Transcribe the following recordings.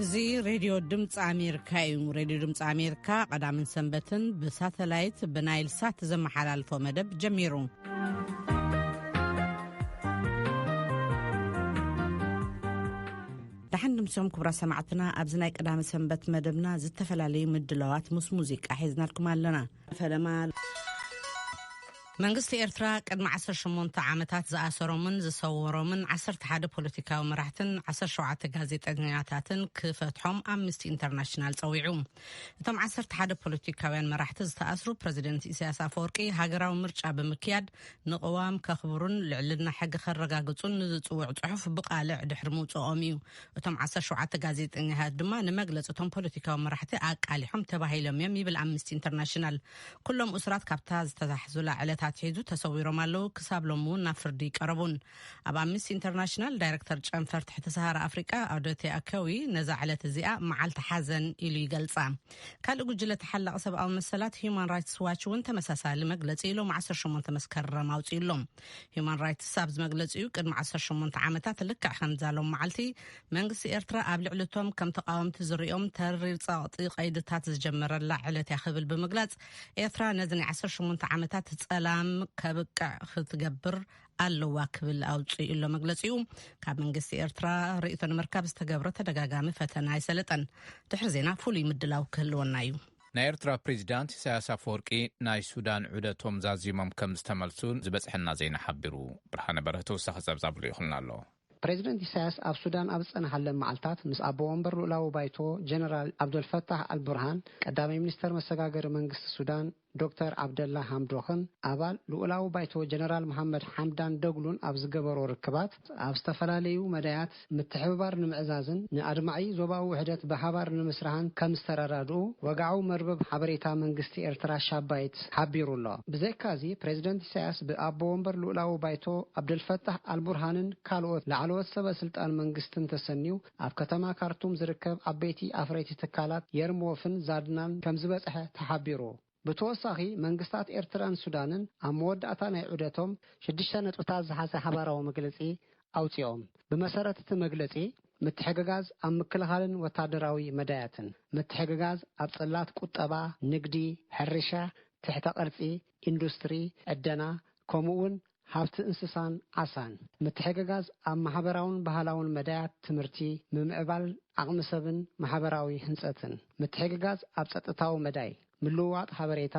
እዚ ሬድዮ ድምፂ ኣሜሪካ እዩ። ሬድዮ ድምፂ ኣሜሪካ ቀዳምን ሰንበትን ብሳተላይት ብናይል ሳት ዘመሓላልፎ መደብ ጀሚሩ። ደሓን ድምሶም ክቡራ ሰማዕትና፣ ኣብዚ ናይ ቀዳመ ሰንበት መደብና ዝተፈላለዩ ምድላዋት ምስ ሙዚቃ ሒዝናልኩም ኣለና። ፈለማ መንግስቲ ኤርትራ ቅድሚ ዓሰርተ ሸሞንተ ዓመታት ዝኣሰሮምን ዝሰወሮምን ዓሰርተ ሓደ ፖለቲካዊ መራሕትን ዓሰርተ ሸውዓተ ጋዜጠኛታትን ክፈትሖም ኣምነስቲ ኢንተርናሽናል ጸዊዑ። እቶም ዓሰርተ ሓደ ፖለቲካውያን መራሕቲ ዝተኣስሩ ፕረዚደንት ኢሳያስ ኣፈወርቂ ሃገራዊ ምርጫ ብምክያድ ንቅዋም ከኽብሩን ልዕልና ሕጊ ከረጋግጹን ንዝጽውዕ ጽሑፍ ብቃልዕ ድሕሪ ምውጽኦም እዩ። እቶም ዓሰርተ ሸውዓተ ጋዜጠኛታት ድማ ንመግለጺ እቶም ፖለቲካዊ መራሕቲ ኣቃሊሖም ተባሂሎም እዮም ይብል ኣምነስቲ ኢንተርናሽናል። ኩሎም እሱራት ካብታ ዝተታሕዙላ ዕለት ኣትሒዙ ተሰዊሮም ኣለዉ። ክሳብ ሎሚ እውን ናብ ፍርዲ ይቀረቡን። ኣብ ኣምነስቲ ኢንተርናሽናል ዳይረክተር ጨንፈር ትሕቲ ሰሃራ ኣፍሪቃ ኣዶቴ ኣከዊ ነዛ ዕለት እዚኣ መዓልቲ ሓዘን ኢሉ ይገልጻ። ካልእ ጉጅለ ተሓላቒ ሰብኣዊ መሰላት ሂዩማን ራይትስ ዋች እውን ተመሳሳሊ መግለጺ ኢሎም ዓሰርተ ሸሞንተ መስከረም ኣውጺኡ ኣሎ። ሂዩማን ራይትስ ኣብዚ መግለጺኡ ቅድሚ ዓሰርተ ሸሞንተ ዓመታት ልክዕ ከምዛ ሎም መዓልቲ መንግስቲ ኤርትራ ኣብ ልዕሊ እቶም ከም ተቃወምቲ ዝርእዮም ተሪር ጸቕጢ ቀይድታት ዝጀመረላ ዕለት እያ ክብል ብምግላጽ፣ ኤርትራ ነዚ ናይ ዓሰርተ ሸሞንተ ዓመታት ጸላም ከብቅዕ ክትገብር ኣለዋ ክብል ኣውጺኡ ኣሎ መግለጺኡ። ካብ መንግስቲ ኤርትራ ርእይቶ ንምርካብ ዝተገብረ ተደጋጋሚ ፈተና ኣይሰለጠን። ድሕሪ ዜና ፍሉይ ምድላው ክህልወና እዩ። ናይ ኤርትራ ፕሬዚዳንት ኢሳያስ ኣፈወርቂ ናይ ሱዳን ዑደቶም ዛዚሞም ከም ዝተመልሱ ዝበጽሐና ዜና ሓቢሩ። ብርሃነ በርሀ ተወሳኺ ጸብጻብ ልኢኹልና ኣሎ። ፕሬዚደንት ኢሳያስ ኣብ ሱዳን ኣብ ዝጸንሓለን መዓልታት ምስ ኣቦ ወንበር ልኡላዊ ባይቶ ጀነራል ኣብዶልፈታሕ ኣልቡርሃን፣ ቀዳማይ ሚኒስተር መሰጋገሪ መንግስቲ ሱዳን ዶክተር ዓብደላ ሃምዶኽን ኣባል ልኡላዊ ባይቶ ጀነራል መሓመድ ሓምዳን ደግሉን ኣብ ዝገበሮ ርክባት፣ ኣብ ዝተፈላለዩ መዳያት ምትሕብባር ንምዕዛዝን ንኣድማዒ ዞባዊ ውሕደት ብሓባር ንምስራሕን ከም ዝተረዳድኡ ወግዓዊ መርበብ ሓበሬታ መንግስቲ ኤርትራ ሻባይት ሓቢሩ ኣሎ። ብዘይካዚ፣ ፕሬዚደንት ኢሳያስ ብኣቦ ወንበር ልኡላዊ ባይቶ ኣብደልፈታሕ ኣልቡርሃንን ካልኦት ላዕለዎት ሰበ ስልጣን መንግስትን ተሰንዩ ኣብ ከተማ ካርቱም ዝርከብ ዓበይቲ ኣፍረይቲ ትካላት የርሞፍን ዛድናን ከም ዝበጽሐ ተሓቢሩ። ብተወሳኺ፣ መንግስታት ኤርትራን ሱዳንን ኣብ መወዳእታ ናይ ዑደቶም ሽዱሽተ ነጥብታት ዝሓዘ ሓባራዊ መግለጺ ኣውጺኦም። ብመሰረት እቲ መግለጺ፣ ምትሕግጋዝ ኣብ ምክልኻልን ወታደራዊ መዳያትን፣ ምትሕግጋዝ ኣብ ጽላት ቁጠባ፣ ንግዲ፣ ሕርሻ፣ ትሕተ ቅርጺ፣ ኢንዱስትሪ፣ ዕደና፣ ከምኡ እውን ሃብቲ እንስሳን ዓሳን፣ ምትሕግጋዝ ኣብ ማሕበራውን ባህላውን መዳያት ትምህርቲ፣ ምምዕባል ዓቕሚ ሰብን ማሕበራዊ ህንጸትን፣ ምትሕግጋዝ ኣብ ጸጥታዊ መዳይ፣ ምልውዋጥ ሓበሬታ፣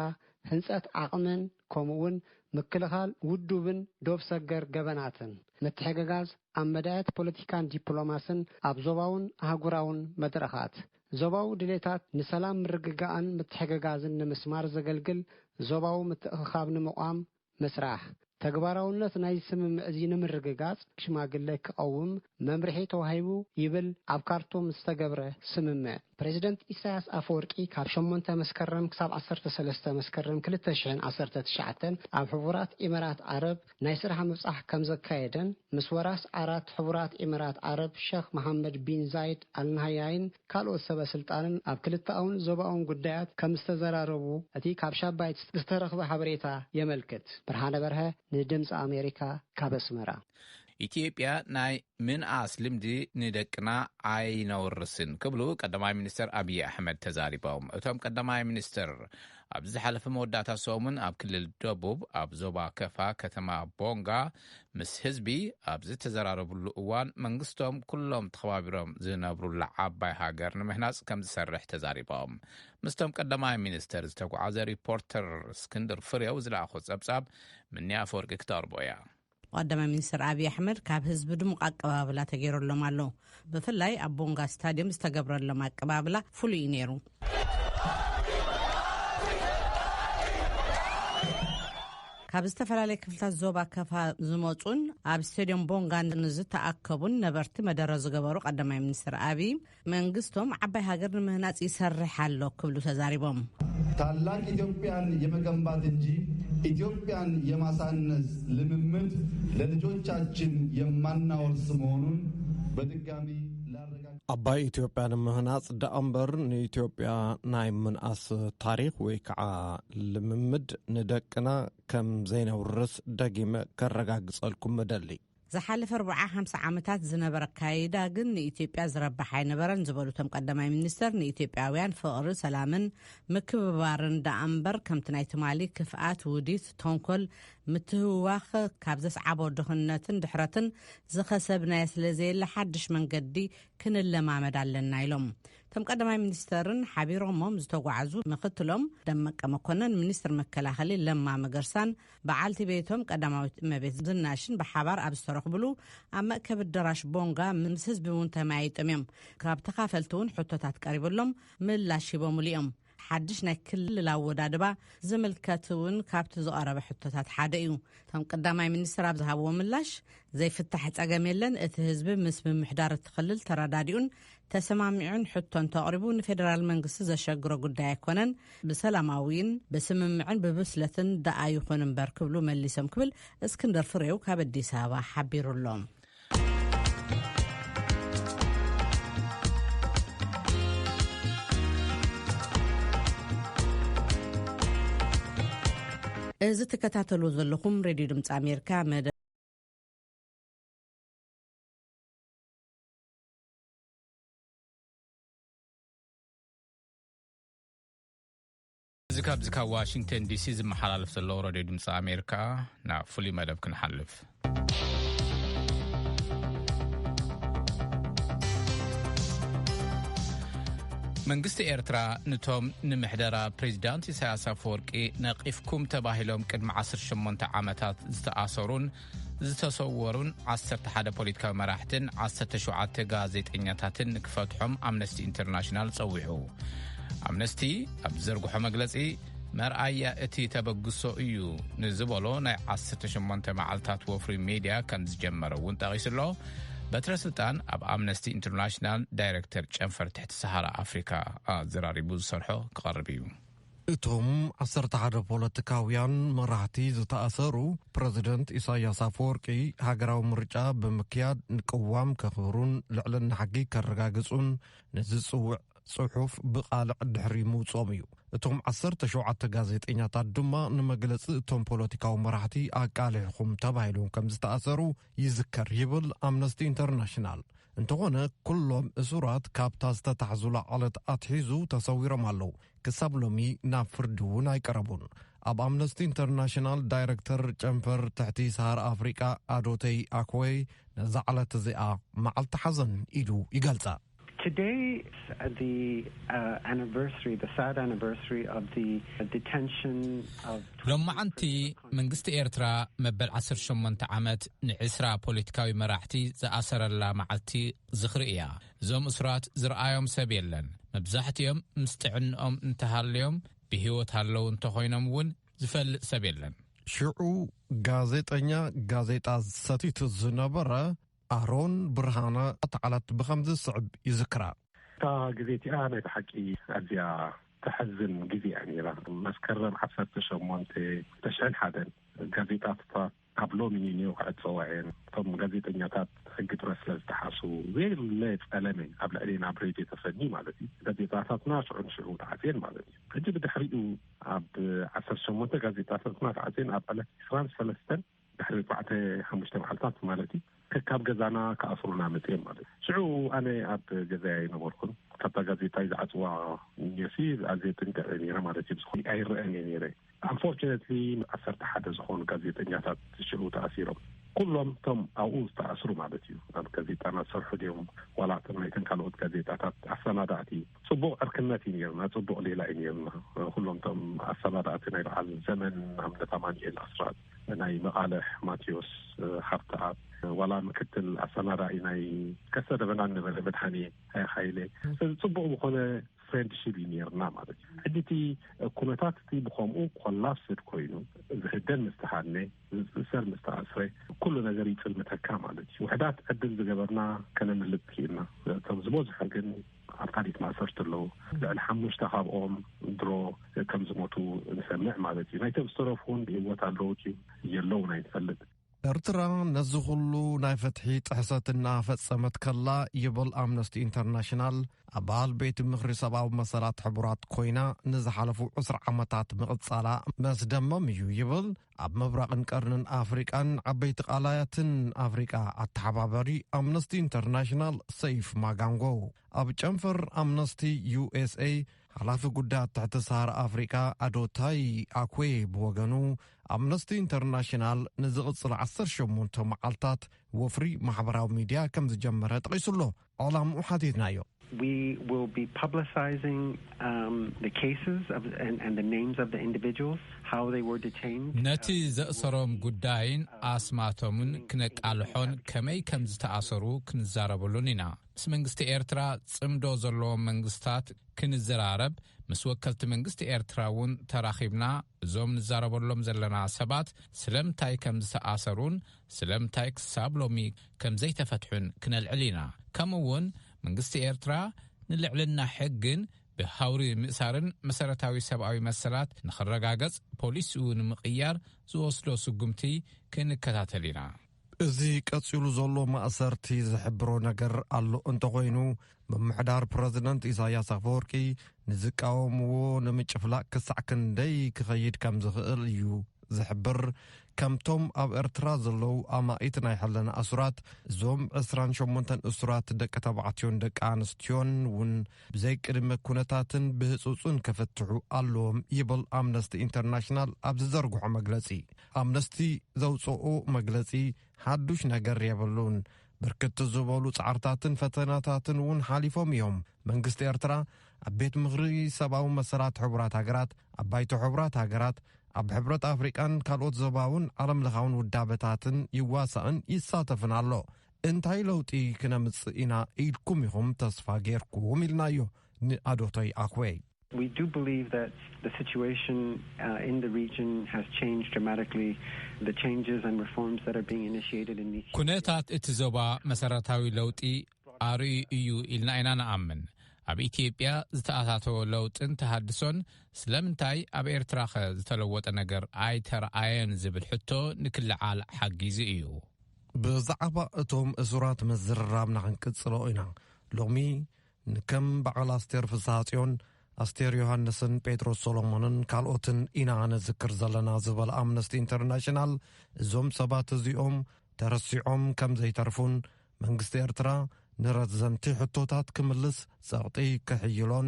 ህንጸት ዓቕምን ከምኡውን ምክልኻል ውዱብን ዶብ ሰገር ገበናትን፣ ምትሕግጋዝ ኣብ መዳያት ፖለቲካን ዲፕሎማስን ኣብ ዞባውን ኣህጉራውን መድረኻት፣ ዞባዊ ድሌታት ንሰላም ምርግጋእን ምትሕግጋዝን ንምስማር ዘገልግል ዞባዊ ምትእኽኻብ ንምቋም ምስራሕ። ተግባራውነት ናይዚ ስምምዕ እዚ ንምርግጋጽ ሽማግለ ክቐውም መምርሒ ተዋሂቡ ይብል ኣብ ካርቱም ዝተገብረ ስምምዕ። ፕሬዚደንት ኢሳያስ ኣፈወርቂ ካብ ሸሞንተ መስከረም ክሳብ ዓሰርተ ሰለስተ መስከረም ክልተ ሽሕን ዓሰርተ ትሽዓተን ኣብ ሕቡራት ኢመራት ዓረብ ናይ ስራሕ ምብጻሕ ከም ዘካየደን ምስ ወራስ ዓራት ሕቡራት ኢመራት ዓረብ ሸኽ መሓመድ ቢን ዛይድ ኣልናሃያይን ካልኦት ሰበ ስልጣንን ኣብ ክልተኣውን ዞባውን ጉዳያት ከም ዝተዘራረቡ እቲ ካብ ሻባይት ዝተረኽበ ሓበሬታ የመልክት። ብርሃነ በርሀ ንድምፂ ኣሜሪካ ካብ ኣስመራ። ኢትዮጵያ ናይ ምንኣስ ልምዲ ንደቅና ኣይነውርስን ክብሉ ቀዳማይ ሚኒስትር ኣብይ ኣሕመድ ተዛሪቦም። እቶም ቀዳማይ ሚኒስትር ኣብዚ ዝሓለፈ መወዳእታ ሰሙን ኣብ ክልል ደቡብ ኣብ ዞባ ከፋ ከተማ ቦንጋ ምስ ህዝቢ ኣብ ዝተዘራረብሉ እዋን መንግስቶም ኩሎም ተኸባቢሮም ዝነብሩላ ዓባይ ሃገር ንምህናፅ ከም ዝሰርሕ ተዛሪቦም። ምስቶም ቀዳማይ ሚኒስትር ዝተጓዓዘ ሪፖርተር እስክንድር ፍሬው ዝለኣኾ ጸብጻብ ምንያ ኣፈወርቂ ክተቕርቦ እያ። ቀዳማይ ሚኒስትር ኣብይ ኣሕመድ ካብ ህዝቢ ድሙቕ ኣቀባብላ ተገይረሎም ኣሎ። ብፍላይ ኣብ ቦንጋ ስታድየም ዝተገብረሎም ኣቀባብላ ፍሉይ እዩ ነይሩ። ካብ ዝተፈላለየ ክፍልታት ዞባ ከፋ ዝመፁን ኣብ ስቴድዮም ቦንጋ ንዝተኣከቡን ነበርቲ መደረ ዝገበሩ ቀዳማይ ሚኒስትር ኣብይ፣ መንግስቶም ዓባይ ሃገር ንምህናፅ ይሰርሕ ኣሎ ክብሉ ተዛሪቦም። ታላቅ ኢትዮጵያን የመገንባት እንጂ ኢትዮጵያን የማሳነስ ልምምድ ለልጆቻችን የማናወርስ መሆኑን በድጋሚ ላረጋግጥ። ዓባይ ኢትዮጵያ ንምህናፅ ደኣ እምበር ንኢትዮጵያ ናይ ምንኣስ ታሪኽ ወይ ከዓ ልምምድ ንደቅና ከም ዘይነውርስ ደጊመ ከረጋግፀልኩም እደሊ። ዝሓለፈ ኣርብዓ ሓምሳ ዓመታት ዝነበረ ኣካይዳ ግን ንኢትዮጵያ ዝረብሕ ኣይነበረን ዝበሉ እቶም ቀዳማይ ሚኒስተር፣ ንኢትዮጵያውያን ፍቕሪ፣ ሰላምን ምክብባርን ደኣ እምበር ከምቲ ናይ ትማሊ ክፍኣት፣ ውዲት፣ ተንኮል፣ ምትህውዋኽ ካብ ዘስዓቦ ድኽነትን ድሕረትን ዝኸሰብናዮ ስለ ዘየለ ሓድሽ መንገዲ ክንለማመድ ኣለና ኢሎም። እቶም ቀዳማይ ሚኒስተርን ሓቢሮሞም ዝተጓዓዙ ምኽትሎም ደመቀ መኮነን፣ ሚኒስትር መከላኸሊ ለማ መገርሳን በዓልቲ ቤቶም ቀዳማዊት እመቤት ዝናሽን ብሓባር ኣብ ዝተረኽብሉ ኣብ መእከቢ ኣዳራሽ ቦንጋ ምስ ህዝቢ እውን ተመያይጦም እዮም። ካብ ተኻፈልቲ እውን ሕቶታት ቀሪብሎም ምላሽ ሂቦምሉ እዮም። ሓድሽ ናይ ክልል ኣወዳድባ ዝምልከት እውን ካብቲ ዝቐረበ ሕቶታት ሓደ እዩ። እቶም ቀዳማይ ሚኒስትር ኣብ ዝሃብዎ ምላሽ፣ ዘይፍታሕ ጸገም የለን፣ እቲ ህዝቢ ምስ ምምሕዳር እቲ ክልል ተረዳዲኡን ተሰማሚዑን ሕቶ እንተቕሪቡ ንፌደራል መንግስቲ ዘሸግሮ ጉዳይ ኣይኮነን፣ ብሰላማዊን ብስምምዕን ብብስለትን ደኣ ይኹን እምበር ክብሉ መሊሶም ክብል እስክንደር ፍሬው ካብ ኣዲስ ኣበባ ሓቢሩ ኣሎ። እዚ ትከታተሉ ዘለኹም ሬድዮ ድምፂ ኣሜሪካ መደ- እዚ ካብዚ ካብ ዋሽንግተን ዲሲ ዝመሓላለፍ ዘሎ ሬድዮ ድምፂ ኣሜሪካ፣ ናብ ፍሉይ መደብ ክንሓልፍ። መንግስቲ ኤርትራ፣ ንቶም ንምሕደራ ፕሬዚዳንት ኢሳያስ ኣፈወርቂ ነቒፍኩም ተባሂሎም ቅድሚ ዓሰርተ ሸሞንተ ዓመታት ዝተኣሰሩን ዝተሰወሩን ዓሰርተ ሓደ ፖለቲካዊ መራሕትን ዓሰርተ ሸውዓተ ጋዜጠኛታትን ንክፈትሖም ኣምነስቲ ኢንተርናሽናል ጸዊዑ። ኣምነስቲ ኣብ ዝዘርግሖ መግለጺ፣ መርኣያ እቲ ተበግሶ እዩ ንዝበሎ ናይ ዓሰርተ ሸሞንተ መዓልታት ወፍሪ ሜድያ ከም ዝጀመረ እውን ጠቒሱ ኣሎ። በትረ ስልጣን ኣብ ኣምነስቲ ኢንተርናሽናል ዳይሬክተር ጨንፈር ትሕቲ ሰሃራ ኣፍሪካ ኣዘራሪቡ ዝሰርሖ ክቐርብ እዩ። እቶም ዓሰርተ ሓደ ፖለቲካውያን መራሕቲ ዝተኣሰሩ፣ ፕረዚደንት ኢሳያስ ኣፈወርቂ ሃገራዊ ምርጫ ብምክያድ ንቅዋም ከኽብሩን ልዕልና ሕጊ ከረጋግጹን ንዝጽውዕ ጽሑፍ ብቓልዕ ድሕሪ ምውጽኦም እዩ። እቶም ዓሰርተ ሸውዓተ ጋዜጠኛታት ድማ ንመግለጺ እቶም ፖለቲካዊ መራሕቲ ኣቃሊሕኹም ተባሂሎም ከም ዝተኣሰሩ ይዝከር ይብል ኣምነስቲ ኢንተርናሽናል። እንተኾነ፣ ኩሎም እሱራት ካብታ ዝተታሕዙላ ዕለት ኣትሒዙ ተሰዊሮም ኣለዉ። ክሳብ ሎሚ ናብ ፍርዲ እውን ኣይቀረቡን። ኣብ ኣምነስቲ ኢንተርናሽናል ዳይረክተር ጨንፈር ትሕቲ ሰሃራ ኣፍሪቃ ኣዶተይ ኣኮይ ነዛ ዕለት እዚኣ መዓልቲ ሓዘን ኢሉ ይገልጻ። Today, the uh, anniversary, the sad anniversary of the detention of ሎማዓንቲ መንግስቲ ኤርትራ መበል ዓሰርተ ሸሞንተ ዓመት ንዕስራ ፖለቲካዊ መራሕቲ ዝኣሰረላ መዓልቲ ዝኽሪ እያ። እዞም እሱራት ዝረኣዮም ሰብ የለን። መብዛሕትኦም ምስ ጥዕንኦም እንተሃልዮም፣ ብህይወት ኣለዉ እንተኾይኖም እውን ዝፈልጥ ሰብ የለን። ሽዑ ጋዜጠኛ ጋዜጣ ሰቲቱ ዝነበረ ኣሮን ብርሃነ እታ ዕለት ብኸምዚ ዝስዕብ ይዝክራ። እታ ግዜ እቲኣ ናይ ብሓቂ ኣዝያ ተሕዝን ግዜ እያ ነይራ። መስከረም ዓሰርተ ሸሞንተ ተሽዕን ሓደን ጋዜጣታት ካብ ሎሚ ንንዮ ክዕጸዋ እየን። እቶም ጋዜጠኛታት ሕጊ ፕረስ ስለ ዝጠሓሱ፣ ዘየለ ጸለመ ኣብ ልዕሌና ኣብ ሬድዮ ተፈኒ ማለት እዩ። ጋዜጣታትና ሽዑ ንሽዑ ተዓጽየን ማለት እዩ። ሕጂ ብድሕሪኡ ኣብ ዓሰርተ ሸሞንተ ጋዜጣታትና ተዓጽየን ኣብ ዕለት ዕስራን ሰለስተን ድሕሪ ኣርባዕተ ሓሙሽተ መዓልታት ማለት እዩ፣ ከካብ ገዛና ክኣስሩና መጽዮም ማለት እዩ። ሽዑ ኣነ ኣብ ገዛይ ኣይነበርኩን። ካብታ ጋዜጣይ ዝዓጽዋ ኒዮሲ ኣዝየ ጥንቅዕ እየ ነይረ ማለት እዩ። ብዝኾነ ኣይረአን እየ ነይረ። ኣንፎርቹነትሊ ዓሰርተ ሓደ ዝኾኑ ጋዜጠኛታት ሽዑ ተኣሲሮም። ኩሎም እቶም ኣብኡ ዝተኣስሩ ማለት እዩ። ኣብ ጋዜጣና ዝሰርሑ ድዮም ዋላ እቶም ናይተን ካልኦት ጋዜጣታት ኣሰናዳእቲ፣ ጽቡቕ ዕርክነት እዩ ነይርና፣ ጽቡቕ ሌላ እዩ ነይርና። ኩሎም እቶም ኣሰናዳእቲ ናይ በዓል ዘመን ንኣብነት ኣማኑኤል ኣስራት፣ ናይ መቓልሕ ማቴዎስ ሃብተኣብ፣ ዋላ ምክትል ኣሰናዳኢ ናይ ከሰተ ደበና ነበረ መድሃኔ ሃይለ። ስለዚ ጽቡቕ ዝኾነ ፍሬንድሺፕ እዩ ነይርና ማለት እዩ። ሕጂ እቲ ኩነታት እቲ ብኸምኡ ኮላፕስድ ኮይኑ ዝህደን ምስ ተሃድነ፣ ዝእሰር ምስ ተኣስረ፣ ኩሉ ነገር ይጽልምተካ ማለት እዩ። ውሕዳት ዕድል ዝገበርና ከነምልጥ ክኢልና። እቶም ዝበዝሑ ግን ኣብ ካሊት ማእሰርቲ ኣለዉ። ልዕሊ ሓሙሽተ ካብኦም ድሮ ከም ዝሞቱ ንሰምዕ ማለት እዩ። ናይቶም ዝተረፉ እውን ብህይወት ኣለዉ ድዩ የለውን ኣይንፈልጥ። ኤርትራ ነዚ ኩሉ ናይ ፍትሒ ጥሕሰት እናፈጸመት ከላ፣ ይብል ኣምነስቲ ኢንተርናሽናል፣ ኣባል ቤት ምኽሪ ሰብኣዊ መሰላት ሕቡራት ኮይና ንዝሓለፉ ዕስራ ዓመታት ምቕጻላ መስደመም እዩ ይብል ኣብ ምብራቕን ቀርንን ኣፍሪቃን ዓበይቲ ቃላያትን ኣፍሪቃ ኣተሓባባሪ ኣምነስቲ ኢንተርናሽናል ሰይፍ ማጋንጎ። ኣብ ጨንፈር ኣምነስቲ ዩ ኤስ ኤ ሓላፊ ጉዳያት ትሕቲ ሰሃራ ኣፍሪቃ ኣዶታይ ኣኩዌ ብወገኑ፣ ኣምነስቲ ኢንተርናሽናል ንዝቕጽል ዓሰርተ ሸሞንተ መዓልታት ወፍሪ ማሕበራዊ ሚድያ ከም ዝጀመረ ጠቒሱ ኣሎ። ዕላምኡ ሓቲትናዮ። We will be publicizing, um, the cases of, and, and the names of the individuals, how they were detained. ነቲ ዘእሰሮም ጉዳይን ኣስማቶምን ክነቃልሖን ከመይ ከም ዝተኣሰሩ ክንዛረበሉን ኢና። ምስ መንግስቲ ኤርትራ ጽምዶ ዘለዎም መንግስታት ክንዘራረብ፣ ምስ ወከልቲ መንግስቲ ኤርትራ እውን ተራኺብና፣ እዞም ንዛረበሎም ዘለና ሰባት ስለምንታይ ከም ዝተኣሰሩን ስለምንታይ ክሳብ ሎሚ ከም ዘይተፈትሑን ክነልዕል ኢና። ከምኡ እውን መንግስቲ ኤርትራ ንልዕልና ሕግን ብሃውሪ ምእሳርን መሰረታዊ ሰብኣዊ መሰላት ንኽረጋገጽ ፖሊሲኡ ንምቕያር ዝወስዶ ስጉምቲ ክንከታተል ኢና። እዚ ቀጺሉ ዘሎ ማእሰርቲ ዝሕብሮ ነገር ኣሎ እንተኾይኑ፣ ምምሕዳር ፕረዚደንት ኢሳያስ ኣፈወርቂ ንዝቃወምዎ ንምጭፍላቕ ክሳዕ ክንደይ ክኸይድ ከም ዝኽእል እዩ ዝሕብር። ከምቶም ኣብ ኤርትራ ዘለዉ ኣማኢት ናይ ሕልና እሱራት፣ እዞም ዕስራን ሸሞንተን እሱራት ደቂ ተባዕትዮን ደቂ ኣንስትዮን እውን ብዘይ ቅድመ ኩነታትን ብህጹጽን ክፍትሑ ኣለዎም ይብል ኣምነስቲ ኢንተርናሽናል ኣብ ዝዘርግሖ መግለጺ። ኣምነስቲ ዘውጽኦ መግለጺ ሓዱሽ ነገር የብሉን። ብርክት ዝበሉ ጻዕርታትን ፈተናታትን እውን ሓሊፎም እዮም። መንግስቲ ኤርትራ ኣብ ቤት ምኽሪ ሰብኣዊ መሰላት ሕቡራት ሃገራት፣ ኣብ ባይቶ ሕቡራት ሃገራት፣ ኣብ ሕብረት ኣፍሪቃን ካልኦት ዞባውን ዓለምለኻውን ውዳበታትን ይዋሳእን ይሳተፍን ኣሎ። እንታይ ለውጢ ክነምጽእ ኢና ኢልኩም ኢኹም ተስፋ ጌርኩም ኢልናዮ ንኣዶቶይ ኣኩዌ። We do believe that the situation, uh, in the region has changed dramatically. The changes and reforms that are being initiated in these ኩነታት እቲ ዞባ መሰረታዊ ለውጢ ኣርእዩ እዩ ኢልና ኢና ንኣምን። ኣብ ኢትዮጵያ ዝተኣታተወ ለውጥን ተሃድሶን ስለምንታይ ኣብ ኤርትራኸ ዝተለወጠ ነገር ኣይተረኣየን ዝብል ሕቶ ንክልዓል ሓጊዙ እዩ። ብዛዕባ እቶም እሱራት ምዝርራብና ክንቅጽሎ ኢና። ሎሚ ንከም በዓል ኣስቴር ፍስሃጽዮን፣ ኣስቴር ዮሃንስን ጴጥሮስ ሶሎሞንን ካልኦትን ኢና ነዝክር ዘለና ዝበለ ኣምነስቲ ኢንተርናሽናል፣ እዞም ሰባት እዚኦም ተረሲዖም ከም ዘይተርፉን መንግስቲ ኤርትራ ንረዘንቲ ሕቶታት ክምልስ ጸቕጢ ክሕይሎን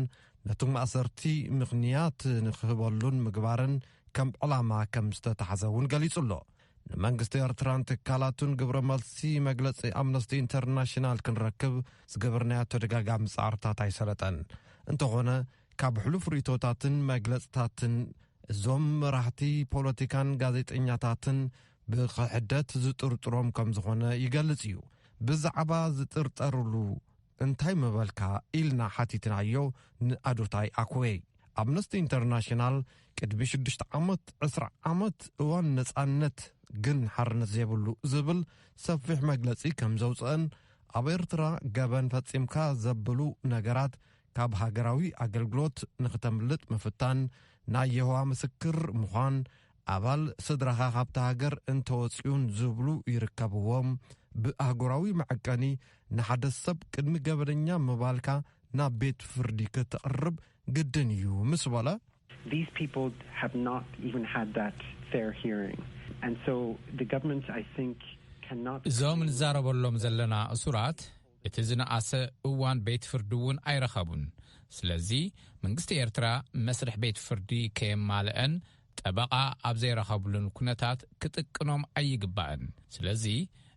ነቲ ማእሰርቲ ምኽንያት ንክህበሉን ምግባርን ከም ዕላማ ከም ዝተታሕዘ እውን ገሊጹ ኣሎ። ንመንግስቲ ኤርትራን ትካላቱን ግብረ መልሲ መግለጺ ኣምነስቲ ኢንተርናሽናል ክንረክብ ዝገበርናዮ ተደጋጋሚ ጻዕርታት ኣይሰለጠን። እንተኾነ፣ ካብ ሕሉፍ ርእይቶታትን መግለጽታትን እዞም መራሕቲ ፖለቲካን ጋዜጠኛታትን ብኽሕደት ዝጥርጥሮም ከም ዝኾነ ይገልጽ እዩ። ብዛዕባ ዝጥርጠርሉ እንታይ ምበልካ ኢልና ሓቲትናዮ ንኣዶታይ ኣኩዌ። ኣምነስቲ ኢንተርናሽናል ቅድሚ ሽዱሽተ ዓመት፣ ዕስራ ዓመት እዋን ነጻነት ግን ሓርነት ዘይብሉ ዝብል ሰፊሕ መግለጺ ከም ዘውጽአን፣ ኣብ ኤርትራ ገበን ፈጺምካ ዘብሉ ነገራት ካብ ሃገራዊ ኣገልግሎት ንኽተምልጥ ምፍታን፣ ናይ የሆዋ ምስክር ምዃን፣ ኣባል ስድራኻ ካብቲ ሃገር እንተወጺኡን ዝብሉ ይርከብዎም። ብኣህጉራዊ መዐቀኒ ንሓደ ሰብ ቅድሚ ገበነኛ ምባልካ ናብ ቤት ፍርዲ ክተቕርብ ግድን እዩ ምስ በለ፣ These people have not even had that fair hearing. And so the government, I think, cannot እዞም ንዛረበሎም ዘለና እሱራት እቲ ዝነኣሰ እዋን ቤት ፍርዲ እውን ኣይረኸቡን። ስለዚ መንግስቲ ኤርትራ መስርሕ ቤት ፍርዲ ከየማልአን ጠበቓ ኣብ ዘይረኸብሉን ኩነታት ክጥቅኖም ኣይግባእን። ስለዚ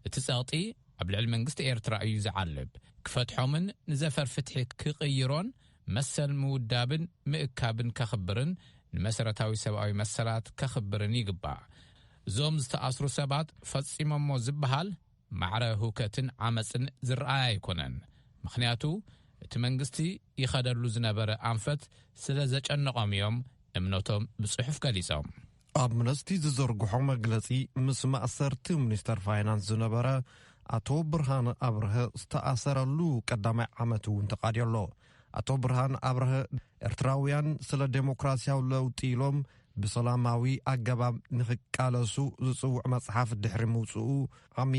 እቲ ጸቕጢ ኣብ ልዕሊ መንግስቲ ኤርትራ እዩ ዝዓልብ። ክፈትሖምን ንዘፈር ፍትሒ ክቕይሮን መሰል ምውዳብን ምእካብን ከኽብርን ንመሰረታዊ ሰብኣዊ መሰላት ከኽብርን ይግባእ። እዞም ዝተኣስሩ ሰባት ፈጺሞሞ ዝበሃል ማዕረ ህውከትን ዓመጽን ዝረኣይ ኣይኮነን። ምኽንያቱ እቲ መንግስቲ ይኸደሉ ዝነበረ ኣንፈት ስለ ዘጨነቖም እዮም እምነቶም ብጽሑፍ ገሊጾም። ኣምነስቲ ዝዘርግሖ መግለጺ ምስ ማእሰርቲ ሚኒስተር ፋይናንስ ዝነበረ ኣቶ ብርሃነ ኣብርሀ ዝተኣሰረሉ ቀዳማይ ዓመት እውን ተቓድዮ ኣሎ። ኣቶ ብርሃነ ኣብርሀ ኤርትራውያን ስለ ዴሞክራሲያዊ ለውጢ ኢሎም ብሰላማዊ ኣገባብ ንኽቃለሱ ዝጽውዕ መጽሓፍ ድሕሪ ምውጽኡ ዓሚ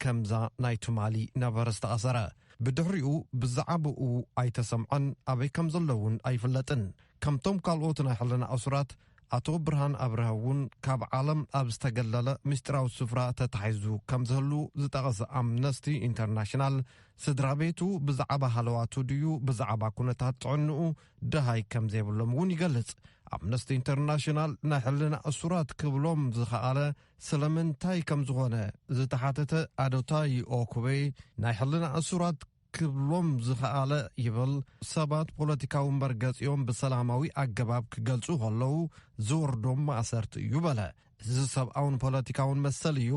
ከምዛ ናይ ትማሊ ነበረ ዝተኣሰረ። ብድሕሪኡ ብዛዕባኡ ኣይተሰምዐን፣ ኣበይ ከም ዘሎ እውን ኣይፍለጥን። ከምቶም ካልኦት ናይ ሕልና እሱራት ኣቶ ብርሃን ኣብርሀ እውን ካብ ዓለም ኣብ ዝተገለለ ምስጢራዊ ስፍራ ተታሒዙ ከም ዝህሉ ዝጠቐሰ ኣምነስቲ ኢንተርናሽናል፣ ስድራ ቤቱ ብዛዕባ ሃለዋቱ ድዩ ብዛዕባ ኩነታት ጥዕንኡ ደሃይ ከም ዘይብሎም እውን ይገልጽ። ኣምነስቲ ኢንተርናሽናል ናይ ሕልና እሱራት ክብሎም ዝኸኣለ ስለምንታይ ከም ዝኾነ ዝተሓተተ ኣዶታይ ኦኩቤ፣ ናይ ሕልና እሱራት ክብሎም ዝኸኣለ ይብል፣ ሰባት ፖለቲካዊ እምበር ገጺኦም ብሰላማዊ ኣገባብ ክገልጹ ከለዉ ዝወርዶም ማእሰርቲ እዩ በለ። እዚ ሰብኣውን ፖለቲካውን መሰል እዩ።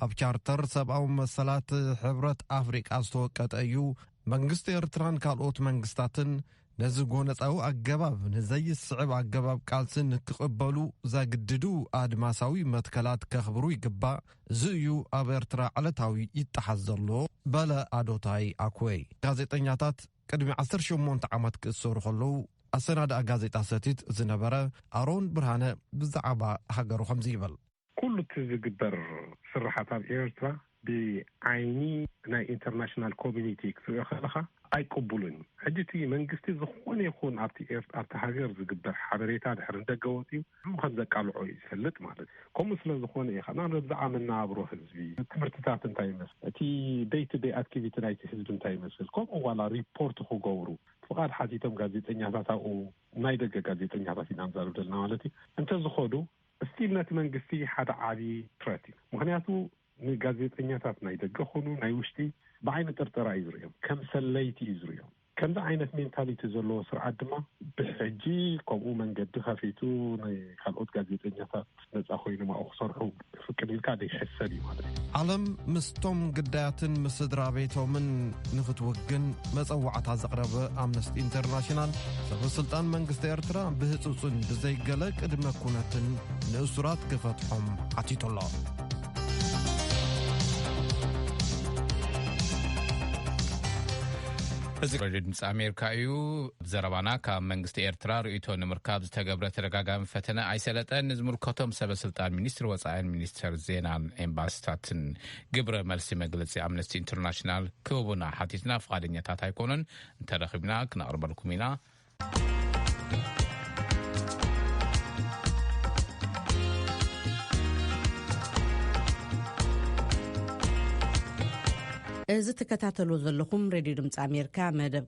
ኣብ ቻርተር ሰብኣዊ መሰላት ሕብረት ኣፍሪቃ ዝተወቀጠ እዩ። መንግስቲ ኤርትራን ካልኦት መንግስታትን ነዚ ጎነጻዊ ኣገባብ ንዘይስዕብ ኣገባብ ቃልሲ ንክቕበሉ ዘግድዱ ኣድማሳዊ መትከላት ከኽብሩ ይግባእ። እዚ እዩ ኣብ ኤርትራ ዕለታዊ ይጠሓስ ዘሎ በለ ኣዶታይ ኣኩወይ። ጋዜጠኛታት ቅድሚ ዓሰርተ ሸሞንተ ዓመት ክእሰሩ ከለዉ ኣሰናድኣ ጋዜጣ ሰቲት ዝነበረ ኣሮን ብርሃነ ብዛዕባ ሃገሩ ከምዚ ይብል። ኩሉ እቲ ዝግበር ስራሓት ኣብ ኤርትራ ብዓይኒ ናይ ኢንተርናሽናል ኮሚኒቲ ክትሪኦ ከለኻ ኣይቅቡልን እዩ። ሕጂ እቲ መንግስቲ ዝኾነ ይኹን ኣብቲ ኤር- ኣብቲ ሃገር ዝግበር ሓበሬታ ድሕሪ ንደገ ወፂኡ ንዑ ከም ዘቃልዖ እዩ ዝፈልጥ ማለት እዩ። ከምኡ ስለ ዝኾነ እዩ ከኣ ንኣብነት ብዛዕባ መነባብሮ ህዝቢ፣ ትምህርትታት እንታይ ይመስል፣ እቲ ደይ ቱ ደይ ኣክቲቪቲ ናይቲ ህዝቢ እንታይ ይመስል፣ ከምኡ ዋላ ሪፖርት ክገብሩ ፍቓድ ሓቲቶም ጋዜጠኛታት ኣብኡ ናይ ደገ ጋዜጠኛታት ኢና ንዛረብ ዘለና ማለት እዩ እንተዝኸዱ ስቲል ነቲ መንግስቲ ሓደ ዓቢ ትረት እዩ። ምክንያቱ ንጋዜጠኛታት ናይ ደገ ኮኑ ናይ ውሽጢ ብዓይኒ ጥርጠራ እዩ ዝርእዮም፣ ከም ሰለይቲ እዩ ዝርእዮም። ከምዚ ዓይነት ሜንታሊቲ ዘለዎ ስርዓት ድማ ብሕጂ ከምኡ መንገዲ ከፊቱ ንካልኦት ጋዜጠኛታት ነፃ ኮይኖም ኣብኡ ክሰርሑ ፍቅድ ኢልካ ደይሕሰብ እዩ ማለት እዩ። ዓለም ምስቶም ግዳያትን ምስ ስድራ ቤቶምን ንኽትውግን መጸዋዕታ ዘቕረበ ኣምነስቲ ኢንተርናሽናል፣ ሰበ ስልጣን መንግስቲ ኤርትራ ብህጹጽን ብዘይገለ ቅድመ ኩነትን ንእሱራት ክፈትሖም ሓቲቱ ኣሎ። እዚ ሬድዮ ድምፂ ኣሜሪካ እዩ። ዘረባና ካብ መንግስቲ ኤርትራ ርእይቶ ንምርካብ ዝተገብረ ተደጋጋሚ ፈተነ ኣይሰለጠን። ንዝምልከቶም ሰበ ስልጣን ሚኒስትሪ ወፃኢን ሚኒስትር ዜናን ኤምባሲታትን ግብረ መልሲ መግለፂ ኣምነስቲ ኢንተርናሽናል ክህቡና ሓቲትና ፍቓደኛታት ኣይኮኑን። እንተረኺብና ክነቕርበልኩም ኢና። እዚ ትከታተሉ ዘለኹም ሬድዮ ድምፂ ኣሜሪካ መደብ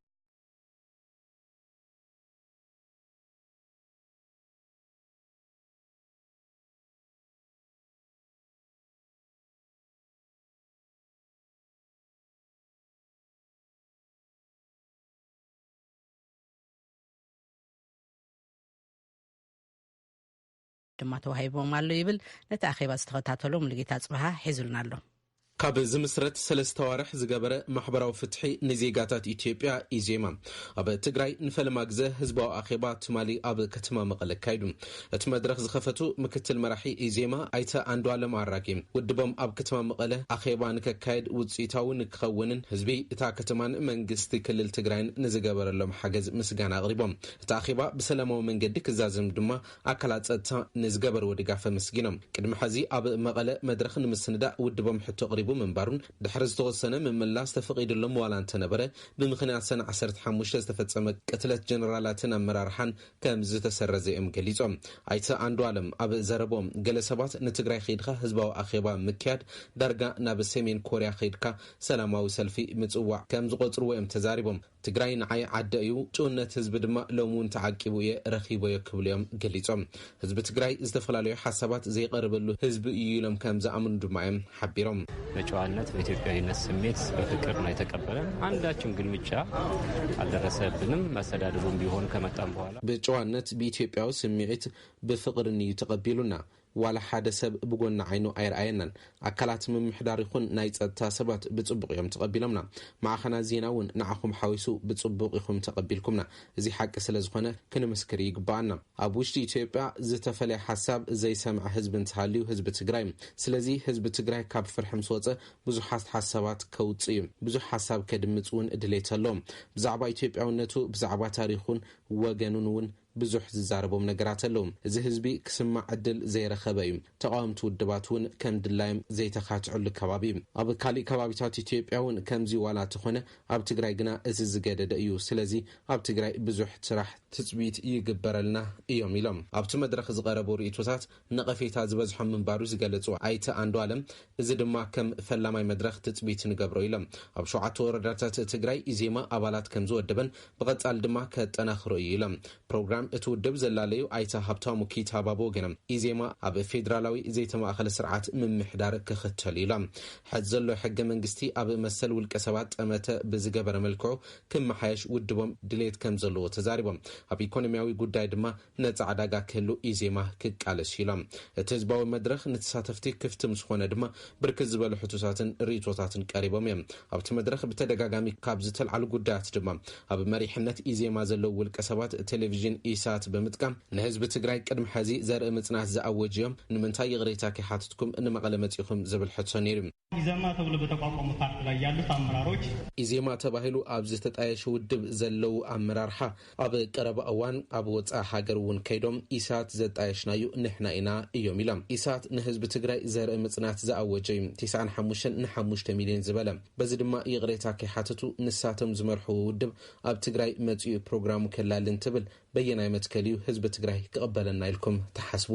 ድማ ተዋሂቦም ኣሎ ይብል። ነቲ ኣኼባ ዝተኸታተሎ ሙሉጌታ ጽብሃ ሒዙልና ኣሎ። ካብ ዝምስረት ሰለስተ ዋርሕ ዝገበረ ማሕበራዊ ፍትሒ ንዜጋታት ኢትዮጵያ፣ ኢዜማ፣ ኣብ ትግራይ ንፈለማ ግዘ ህዝባዊ ኣኼባ ትማሊ ኣብ ከተማ መቐለ ኣካይዱ። እቲ መድረኽ ዝኸፈቱ ምክትል መራሒ ኢዜማ ኣይተ ኣንዱኣለም ኣራጌ፣ ውድቦም ኣብ ከተማ መቐለ ኣኼባ ንከካየድ ውፅኢታዊ ንክኸውንን ህዝቢ እታ ከተማን መንግስቲ ክልል ትግራይን ንዝገበረሎም ሓገዝ ምስጋና ኣቕሪቦም። እቲ ኣኼባ ብሰላማዊ መንገዲ ክዛዘም ድማ ኣካላት ጸጥታ ንዝገበርዎ ድጋፍ ኣመስጊኖም። ቅድሚ ሕዚ ኣብ መቐለ መድረኽ ንምስንዳእ ውድቦም ሕቶ ኣቕሪቡ ምንባሩን ድሕሪ ዝተወሰነ ምምላስ ተፈቒዱሎም ዋላ እንተነበረ፣ ብምኽንያት ሰነ ዓሰርተ ሓሙሽተ ዝተፈጸመ ቅትለት ጀነራላትን ኣመራርሓን ከም ዝተሰረዘ እዮም ገሊጾም። ኣይተ ኣንዱኣለም ኣብ ዘረቦም፣ ገለ ሰባት ንትግራይ ከይድካ ህዝባዊ ኣኼባ ምክያድ ዳርጋ ናብ ሰሜን ኮርያ ከይድካ ሰላማዊ ሰልፊ ምጽዋዕ ከም ዝቖጽርዎ እዮም ተዛሪቦም። ትግራይ ንዓይ ዓደ እዩ፣ ጭውነት ህዝቢ ድማ ሎሚ እውን ተዓቂቡ እየ ረኺቦዮ ክብሉ እዮም ገሊጾም። ህዝቢ ትግራይ ዝተፈላለዩ ሓሳባት ዘይቐርበሉ ህዝቢ እዩ ኢሎም ከም ዝኣምኑ ድማ እዮም ሓቢሮም። በጨዋነት በኢትዮጵያዊነት ስሜት በፍቅር ነው የተቀበለን። አንዳችም ግልምጫ አልደረሰብንም። መስተዳድሩም ቢሆን ከመጣም በኋላ ብጨዋነት ብኢትዮጵያዊ ስምዒት ብፍቕርን እዩ ተቐቢሉና። ዋላ ሓደ ሰብ ብጎኒ ዓይኑ ኣይረኣየናን። ኣካላት ምምሕዳር ይኹን ናይ ጸጥታ ሰባት ብጽቡቕ እዮም ተቐቢሎምና። ማዕኸናት ዜና እውን ንዓኹም ሓዊሱ ብጽቡቕ ኢኹም ተቐቢልኩምና። እዚ ሓቂ ስለ ዝኾነ ክንምስክር ይግብኣና። ኣብ ውሽጢ ኢትዮጵያ ዝተፈለየ ሓሳብ ዘይሰምዐ ህዝቢ እንተሃልዩ ህዝቢ ትግራይ እዩ። ስለዚ ህዝቢ ትግራይ ካብ ፍርሒ ምስ ወጸ ብዙሓት ሓሳባት ከውጽእ እዩ። ብዙሕ ሓሳብ ከድምጽ እውን ድሌት ኣለዎም። ብዛዕባ ኢትዮጵያውነቱ፣ ብዛዕባ ታሪኹን ወገኑን እውን ብዙሕ ዝዛረቦም ነገራት ኣለዉ። እዚ ህዝቢ ክስማዕ ዕድል ዘይረኸበ እዩ። ተቓወምቲ ውድባት እውን ከም ድላዮም ዘይተኻትዕሉ ከባቢ እዩ። ኣብ ካሊእ ከባቢታት ኢትዮጵያ እውን ከምዚ ዋላ ተኾነ፣ ኣብ ትግራይ ግና እዚ ዝገደደ እዩ። ስለዚ ኣብ ትግራይ ብዙሕ ስራሕ ትፅቢት ይግበረልና እዮም ኢሎም። ኣብቲ መድረኽ ዝቐረቡ ርእቶታት ነቐፌታ ዝበዝሖም ምንባሩ ዝገለጹ ኣይተ ኣንዱ ኣለም፣ እዚ ድማ ከም ፈላማይ መድረኽ ትፅቢት ንገብሮ ኢሎም። ኣብ ሸውዓተ ወረዳታት ትግራይ ኢዜማ ኣባላት ከም ዝወደበን ብቐጻል ድማ ከጠናኽሮ እዩ ኢሎም። ፕሮግራም እቲ ውድብ ዘላለዩ ኣይተ ሃብታሙ ኪታባ ብወገኖም፣ ኢዜማ ኣብ ፌዴራላዊ ዘይተማእኸለ ስርዓት ምምሕዳር ክኽተል ኢሎም። ሕዚ ዘሎ ሕገ መንግስቲ ኣብ መሰል ውልቀ ሰባት ጠመተ ብዝገበረ መልክዑ ክመሓየሽ ውድቦም ድሌት ከም ዘለዎ ተዛሪቦም። ኣብ ኢኮኖሚያዊ ጉዳይ ድማ ነጻ ዕዳጋ ክህሉ ኢዜማ ክቃለስ ኢሎም። እቲ ህዝባዊ መድረኽ ንተሳተፍቲ ክፍቲ ምስ ኾነ ድማ ብርክት ዝበሉ ሕቶታትን ርእቶታትን ቀሪቦም እዮም። ኣብቲ መድረኽ ብተደጋጋሚ ካብ ዝተልዓሉ ጉዳያት ድማ ኣብ መሪሕነት ኢዜማ ዘለዉ ውልቀ ሰባት ቴሌቪዥን ኢሳት ብምጥቃም ንህዝቢ ትግራይ ቅድሚ ሕዚ ዘርኢ ምጽናት ዝኣወጅ እዮም፣ ንምንታይ ይቕሬታ ከይሓትትኩም ንመቐለ መጺኹም ዝብል ሕቶ ነይሩ። ኢዜማ ተብሎ በተቋቋመ ፓርቲ ላይ ያሉት አመራሮች ኢዜማ ተባሂሉ ኣብ ዝተጣየሸ ውድብ ዘለዉ ኣመራርሓ ኣብ ቀረባ እዋን ኣብ ወፃኢ ሃገር እውን ከይዶም ኢሳት ዘጣየሽናዩ ንሕና ኢና እዮም ኢሎም። ኢሳት ንህዝቢ ትግራይ ዘርኢ ምፅናት ዝኣወጀ እዩ። ትስዓን ሓሙሽተን ንሓሙሽተ ሚልዮን ዝበለ። በዚ ድማ ይቕሬታ ከይሓተቱ ንሳቶም ዝመርሕዎ ውድብ ኣብ ትግራይ መፂኡ ፕሮግራሙ ከላሊ እንትብል በየናይ መትከል እዩ ህዝቢ ትግራይ ክቕበለና ኢልኩም ትሓስቡ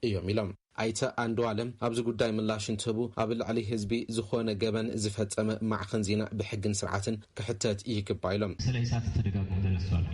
እዮም ኢሎም። ኣይተ ኣንዱ ኣለም ኣብዚ ጉዳይ ምላሽ እንትህቡ ኣብ ልዕሊ ህዝቢ ዝኾነ ገበን ዝፈጸመ ማዕኸን ዜና ብሕግን ስርዓትን ክሕተት ይግባ ኢሎም። ስለ ኢሳት ተደጋግሞ ተነስቷል።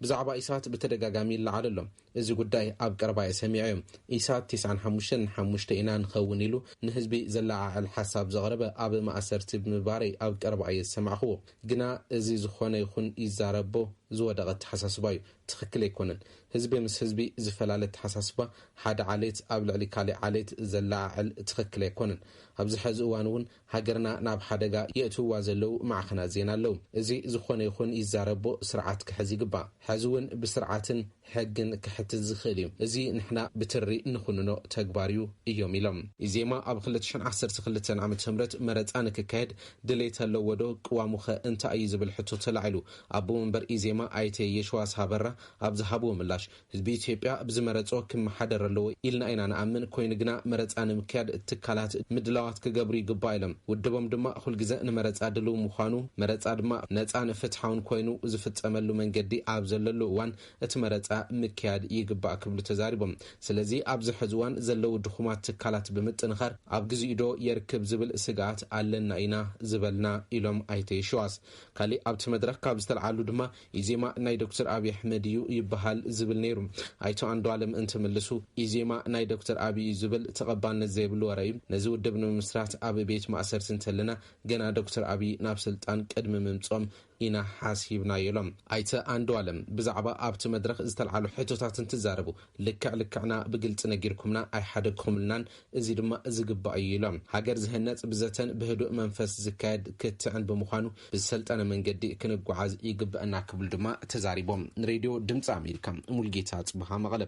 ብዛዕባ ኢሳት ብተደጋጋሚ ይለዓል ኣሎ። እዚ ጉዳይ ኣብ ቀረባ እየ ሰሚዐዮ። ኢሳት ትስዓን ሓሙሽተን ሓሙሽተ ኢና ንኸውን ኢሉ ንህዝቢ ዘለዓዕል ሓሳብ ዘቕረበ ኣብ ማእሰርቲ ብምባረይ ኣብ ቀረባ እየ ዝሰማዕኽዎ። ግና እዚ ዝኾነ ይኹን ይዛረቦ ዝወደቐ ኣተሓሳስባ እዩ። ትኽክል ኣይኮነን። ህዝቢ ምስ ህዝቢ ዝፈላለ ኣተሓሳስባ ሓደ ዓሌት ኣብ ልዕሊ ካሊእ ዓሌት ዘለዓዕል ትኽክል ኣይኮነን። ኣብዚ ሐዚ እዋን እውን ሃገርና ናብ ሓደጋ የእትውዋ ዘለዉ ማዕኸናት ዜና ኣለዉ። እዚ ዝኾነ ይኹን ይዛረቦ ስርዓት ክሕዝ ይግባእ። ሐዚ እውን ብስርዓትን ሕግን ክሕትት ዝኽእል እዩ። እዚ ንሕና ብትሪ ንኹንኖ ተግባር እዩ እዮም ኢሎም። ኢዜማ ኣብ ክልተ ሽሕን ዓሰርተ ክልተን ዓመተ ምህረት መረፃ ንክካየድ ድሌት ኣለዎ ዶ? ቅዋሙኸ እንታይ እዩ ዝብል ሕቶ ተላዒሉ። ኣቦ መንበር ኢዜማ ኣይተ የሽዋስ ሃበራ ኣብ ዝሃብዎ ምላሽ፣ ህዝቢ ኢትዮጵያ ብዝመረጾ ክመሓደር ኣለዎ ኢልና ኢና ንኣምን። ኮይኑ ግና መረጻ ንምክያድ ትካላት ምድላዋት ክገብሩ ይግባእ ኢሎም። ውድቦም ድማ ኩልግዘ ንመረጻ ድልው ምዃኑ፣ መረጻ ድማ ነጻን ፍትሓውን ኮይኑ ዝፍጸመሉ መንገዲ ኣብ ዘለሉ እዋን እቲ መረጻ ምክያድ ይግባእ ክብሉ ተዛሪቦም። ስለዚ ኣብዚ ሕዚ እዋን ዘለዉ ድኹማት ትካላት ብምጥንኻር ኣብ ግዚኡ ዶ የርክብ ዝብል ስግኣት ኣለና ኢና ዝበልና ኢሎም ኣይተ የሽዋስ። ካሊእ ኣብቲ መድረኽ ካብ ዝተልዓሉ ድማ ኢዜማ ናይ ዶክተር ኣብይ ኣሕመድ እዩ ይበሃል ዝብል ነይሩ። ኣይተ ኣንዱ ኣለም እንትምልሱ ኢዜማ ናይ ዶክተር ኣብይ እዩ ዝብል ተቐባልነት ዘይብሉ ወረ እዩ። ነዚ ውድብ ንምምስራት ኣብ ቤት ማእሰርቲ እንተለና ገና ዶክተር ኣብይ ናብ ስልጣን ቅድሚ ምምጾም ኢና ሓሲብናዮ ኢሎም። ኣይተ ኣንዱ ኣለም ብዛዕባ ኣብቲ መድረኽ ዝተልዓሉ ሕቶታት እንትዛረቡ ልክዕ ልክዕና ብግልፂ ነጊርኩምና ኣይሓደግኩምልናን፣ እዚ ድማ ዝግባእ እዩ ኢሎም። ሃገር ዝህነፅ ብዘተን ብህዱእ መንፈስ ዝካየድ ክትዕን ብምዃኑ ብዝሰልጠነ መንገዲ ክንጓዓዝ ይግበአና ክብሉ ድማ ተዛሪቦም። ንሬድዮ ድምፂ ኣሜሪካ ሙልጌታ ጽብሃ መቐለ።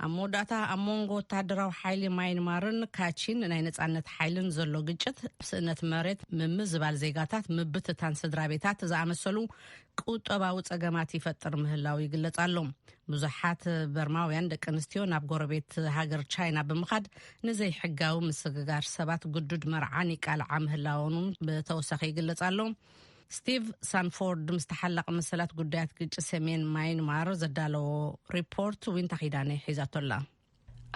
ኣብ መወዳእታ ኣብ መንጎ ወታደራዊ ሓይሊ ማይንማርን ካቺን ናይ ነጻነት ሓይልን ዘሎ ግጭት፣ ስእነት መሬት፣ ምምዝባል ዜጋታት፣ ምብትታን ስድራ ቤታት ዝኣመሰሉ ቁጠባዊ ጸገማት ይፈጥር ምህላው ይግለጽ ኣሎ። ብዙሓት በርማውያን ደቂ ኣንስትዮ ናብ ጎረቤት ሃገር ቻይና ብምኻድ ንዘይሕጋዊ ምስግጋር ሰባት ግዱድ መርዓን ይቃልዓ ምህላወን ብተወሳኺ ይግለጽ ኣሎ። ስቲቭ ሳንፎርድ ምስ ተሓላቒ መሰላት ጉዳያት ግጭት ሰሜን ማይንማር ዘዳለዎ ሪፖርት ዊንታ ኪዳነ ሒዛቶላ።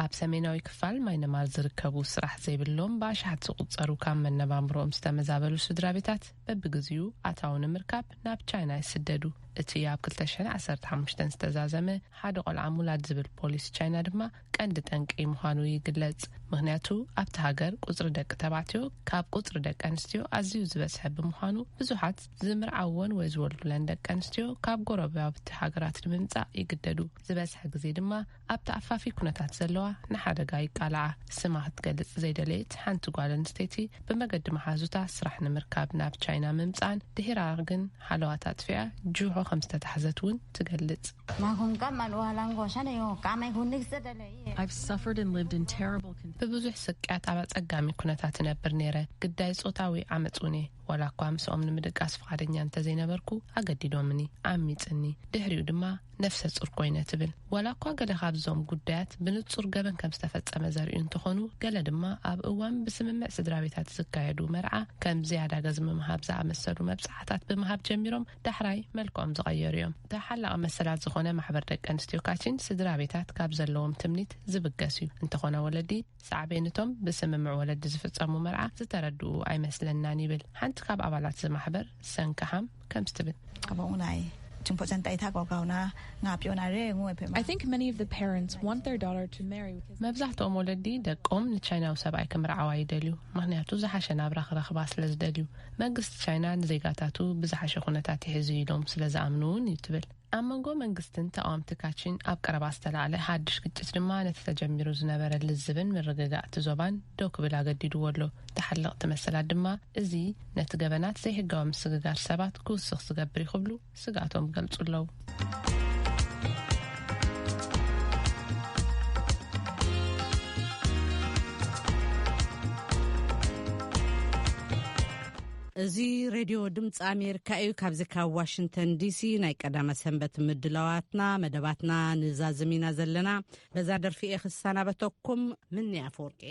ኣብ ሰሜናዊ ክፋል ማይነማር ዝርከቡ ስራሕ ዘይብሎም ብኣሽሓት ዝቑጸሩ ካብ መነባብሮኦም ዝተመዛበሉ ስድራ ቤታት በብግዚኡ ኣታዊ ንምርካብ ናብ ቻይና ይስደዱ። እቲ ኣብ ክልተ ሽሕን ዓሰርተ ሓሙሽተን ዝተዛዘመ ሓደ ቆልዓ ምውላድ ዝብል ፖሊሲ ቻይና ድማ ቀንዲ ጠንቂ ምዃኑ ይግለጽ። ምኽንያቱ ኣብቲ ሃገር ቁጽሪ ደቂ ተባዕትዮ ካብ ቁጽሪ ደቂ ኣንስትዮ ኣዝዩ ዝበዝሐ ብምዃኑ ብዙሓት ዝምርዓወን ወይ ዝወልዱለን ደቂ ኣንስትዮ ካብ ጎረባብቲ ሃገራት ንምምጻእ ይግደዱ። ዝበዝሐ ግዜ ድማ ኣብቲ ኣፋፊ ኩነታት ዘለዋ ንሓደጋ ይቃልዓ። ስማ ክትገልጽ ዘይደለየት ሓንቲ ጓል ኣንስተይቲ ብመገዲ መሓዙታ ስራሕ ንምርካብ ናብ ቻይና ምምጻእን ድሒራ ግን ሓለዋታ ኣጥፊኣ ጁሆ ከም ዝተታሕዘት እውን ትገልጽ። Makhungkam alwalan gosha ne yo kamai hunik sedele. I've suffered and lived in terrible conditions. ብብዙሕ ስቅያት ኣብ ኣጸጋሚ ኩነታት እነብር ነይረ። ግዳይ ጾታዊ ዓመጽ እውን እየ። ዋላ እኳ ምስኦም ንምድቃስ ፍቓደኛ እንተዘይነበርኩ፣ ኣገዲዶምኒ፣ ዓሚጽኒ። ድሕሪኡ ድማ ነፍሰ ጹር ኮይነ ትብል። ዋላ እኳ ገለ ካብዞም ጉዳያት ብንጹር ገበን ከም ዝተፈጸመ ዘርእዩ እንተኾኑ፣ ገለ ድማ ኣብ እዋን ብስምምዕ ስድራ ቤታት ዝካየዱ መርዓ ከም ዝያዳ ገዝሚ ምሃብ ዝኣመሰሉ መብጽዓታት ብምሃብ ጀሚሮም ዳሕራይ መልክዖም ዝቐየሩ እዮም። ተሓላቒ መሰላት ዝኾነ ማሕበር ደቂ ኣንስትዮ ካቺን ስድራ ቤታት ካብ ዘለዎም ትምኒት ዝብገስ እዩ። እንተኾነ ወለዲ ሳዕቤንቶም ብስምምዕ ወለዲ ዝፍጸሙ መርዓ ዝተረድኡ ኣይመስለናን ይብል ሓንቲ ካብ ኣባላት እዚ ማሕበር ሰንካሃም ከምዚ ትብል። Abonai, chimpo chantaita kwa kauna ngapio na re ngue pe. I think many of the parents want their daughter to marry because መብዛሕትኦም ወለዲ ደቆም ንቻይናዊ ሰብኣይ ክምርዓዋ ይደልዩ፣ ምኽንያቱ ዝሓሸ ናብራ ክረኽባ ስለ ዝደልዩ። መንግስቲ ቻይና ንዜጋታቱ ብዝሓሸ ኩነታት ይሕዙ ኢሎም ስለ ዝኣምኑ እውን እዩ ትብል። ኣብ መንጎ መንግስትን ተቃወምቲ ካቺን ኣብ ቀረባ ዝተላዕለ ሓድሽ ግጭት ድማ ነቲ ተጀሚሩ ዝነበረ ልዝብን ምርግጋእ እቲ ዞባን ደው ክብል ኣገዲድዎ ኣሎ። ተሓለቕቲ መሰላት ድማ እዚ ነቲ ገበናት ዘይሕጋዊ ምስግጋር ሰባት ክውስኽ ዝገብር እዩ ክብሉ ስግኣቶም ገልጹ ኣለዉ። እዚ ሬድዮ ድምፂ ኣሜሪካ እዩ። ካብዚ ካብ ዋሽንግተን ዲሲ ናይ ቀዳመ ሰንበት ምድላዋትና መደባትና ንዛዝም ኢና ዘለና። በዛ ደርፊ እየ ክሰናበተኩም። ምኒ ኣፈወርቂ።